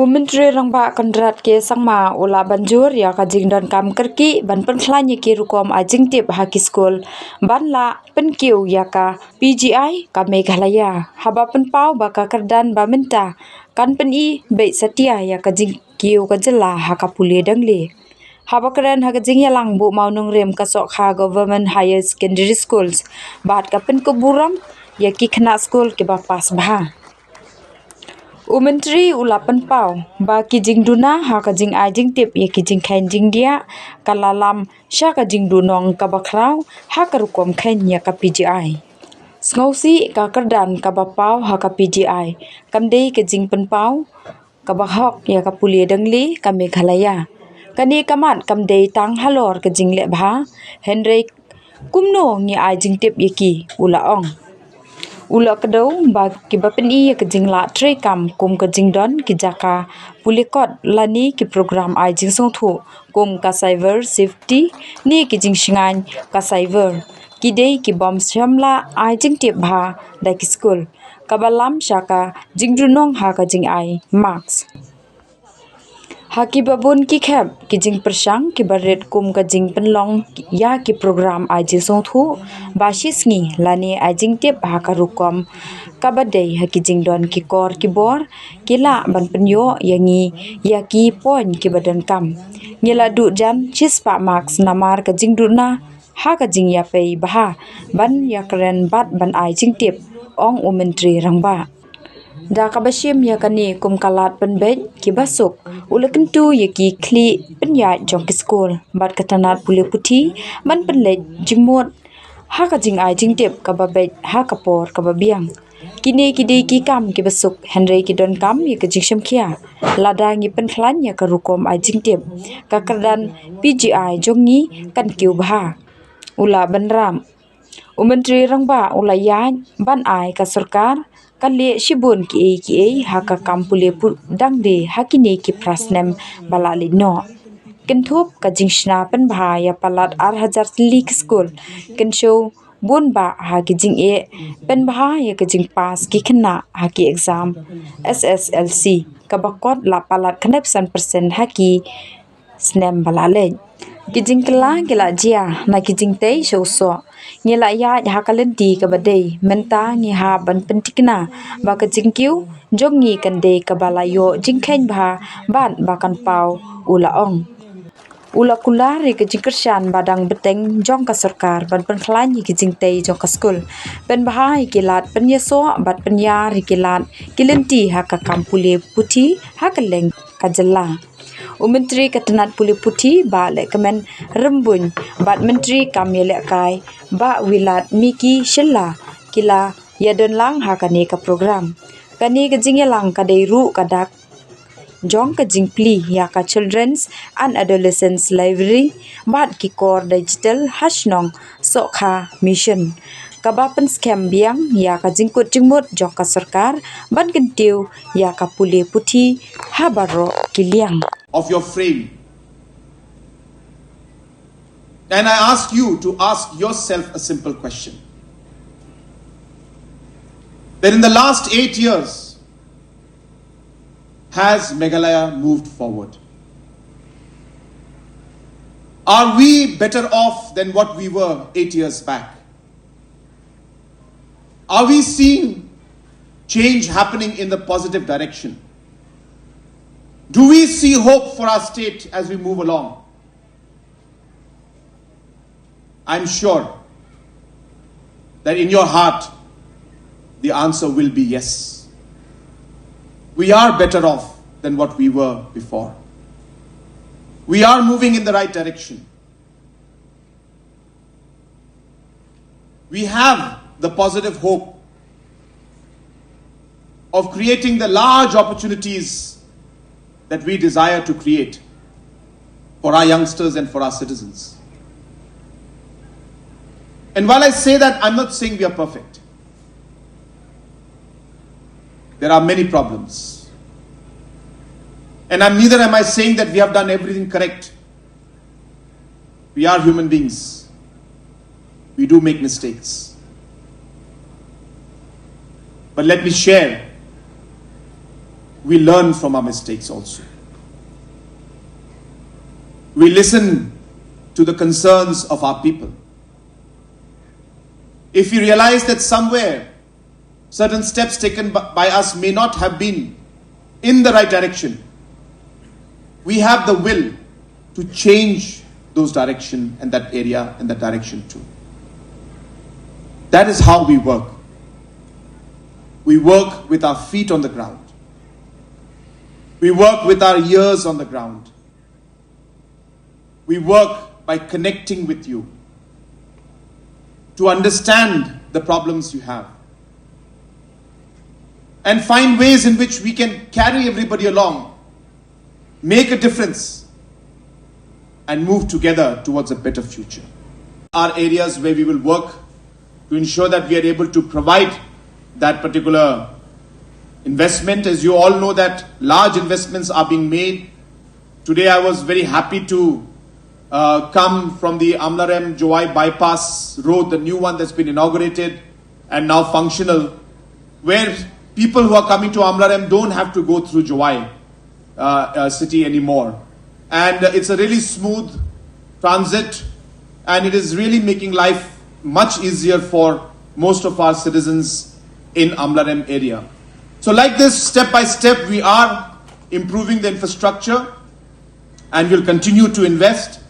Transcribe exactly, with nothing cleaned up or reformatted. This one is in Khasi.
U Myntri Rangbah Conrad K Sangma u la ban jur ïa ka jingdonkam kyrkieh ban pynkhlaiñ ïa ki rukom ai jingtip ha ki skul ban la pynkiew ïa ka P G I ka Meghalaya, haba pynpaw ba ka kyrdan ba mynta kan pyni beit satia ïa ka jingkiew ka jylla ha ka pule dang lieh. Haba kren ha ka jingïalang buh mawnongrim ka Sohkha Government Higher Secondary Schools bad ka pynkup burom ïa ki khynnah skul kiba pass bha, u Myntri u la pynpaw ba ki jingduna ha ka jingai jingtip ïa ki jingkheiñ jingdiah ka la lam sha ka jingduhnong kaba khraw ha ka rukom kheiñ ïa ka P G I. Sngewsih ka kyrdan kaba paw ha ka P G I kam dei ka jingpynpaw kaba hok ïa ka pule dang lieh ka Meghalaya. Kane ka mat kam dei tang halor ka jingleh bha, hynrei kumno ngi ai jingtip ïa ki, u la ong. U la kdew ba kiba pyni ïa ka jinglah treikam kum ka jingdon ki jaka pule kot lane ki program ai jingsngewthuh kum ka cyber safety ne ki jingshngaiñ ka cyber, ki dei ki bym shym la ai jingtip bha da ki skul, kaba lam sha ka jingduhnong ha ka jingai marks. Ha kiba bun ki khep ki jingpyrshang kiba rit kum ka jingpynlong ïa ki program ai jingsngewthuh ba shisngi lane ai jingtip ha ka rukom kaba dei ha ki jingdon ki kor ki bor, ki lah ban pynïoh ïa ngi ïa ki point kiba donkam. Ngi la duh jan shispah marks namar ka jingduna ha ka jingïapei bha ban ïakren bad ban ai jingtip, ong u Myntri Rangbah. Da kaba shim ïa kane kum ka lad pynbeit kiba suk, u la kyntu ïa ki khlieh pynïaid jong ki skul bad ka tnat pule puthi ban pynleit jingmut ha ka jingai jingtip kaba beit ha ka por kaba biang. Kine ki dei ki kam kiba suk, hynrei ki donkam ïa ka jingshemkhia. Lada ngi pynkhlaiñ ïa ka rukom ai jingtip, ka kyrdan P G I jong ngi kan kiew bha, u la bynrap. U Myntri Rangbah u la ïaid ban ai ka sorkar ka leh shibun kiei kiei ha ka kam pule pu-, dang lieh ha kine ki phra snem ba la leit noh. Kynthup ka jingshna pynbha ïa palat ar hajar tylli ki skul, kynshew bun bah ha ki jingeh, pynbha ïa ka jingpass ki khynnah ha ki exam S S L C, kaba kot la palat khyndai phew san percent ha ki snem ba la leit. Ki jingkylla ki la jia na ki jingtei sha u soh. Ngi la ïaid ha ka lynti kaba dei, mynta ngi hap ban pynthikna ba ka jingkiew jong ngi kan dei kaba la ïoh jingkheiñ bha bad ba kan paw, u la ong. U la kular ïa ka jingkyrshan ba dang bteng jong ka sorkar ban pynkhlaiñ ïa ki jingtei jong ka skul, pynbha ïa ki lad pynïasoh bad pynïar ïa ki lad ki lynti ha ka kam pule puthi ha kylleng ka jylla. U Myntri ka tnat pule puthi Bah Lehkmen Rymbui bad Myntri kam ïalehkai Bah Wilad Miki Shylla ki la ïadon lang ha kane ka program. Kane ka jingïalang ka dei ruh ka dak jong ka jingplie ïa ka Children's and Adolescents Library bad ki kor digital ha shnong Sohkha Mission, kaba pynskhem biang ïa ka jingkut jingmut jong ka sorkar ban kyntiew ïa ka pule puthi ha baroh ki liang. Of your frame. And I ask you to ask yourself a simple question, that in the last eight years, has Meghalaya moved forward? Are we better off than what we were eight years back? Are we seeing change happening in the positive direction? Do we see hope for our state as we move along? I'm sure that in your heart, the answer will be yes. We are better off than what we were before. We are moving in the right direction. We have the positive hope of creating the large opportunities that we desire to create for our youngsters and for our citizens. And while I say that, I'm not saying we are perfect. There are many problems. And I'm, neither am I saying that we have done everything correct. We are human beings. We do make mistakes. But let me share We learn from our mistakes also. We listen to the concerns of our people. If we realize that somewhere certain steps taken by us may not have been in the right direction, we have the will to change those direction and that area and that direction too. That is how we work. We work with our feet on the ground. We work with our ears on the ground. We work by connecting with you to understand the problems you have and find ways in which we can carry everybody along, make a difference, and move together towards a better future. Are areas where we will work to ensure that we are able to provide that particular investment. As you all know, that large investments are being made. Today I was very happy to uh, come from the Amlarem Jowai bypass road, the new one that's been inaugurated and now functional, where people who are coming to Amlarem don't have to go through Jowai uh, uh, city anymore. And uh, it's a really smooth transit, and it is really making life much easier for most of our citizens in Amlarem area. So like this, step by step, we are improving the infrastructure, and will continue to invest.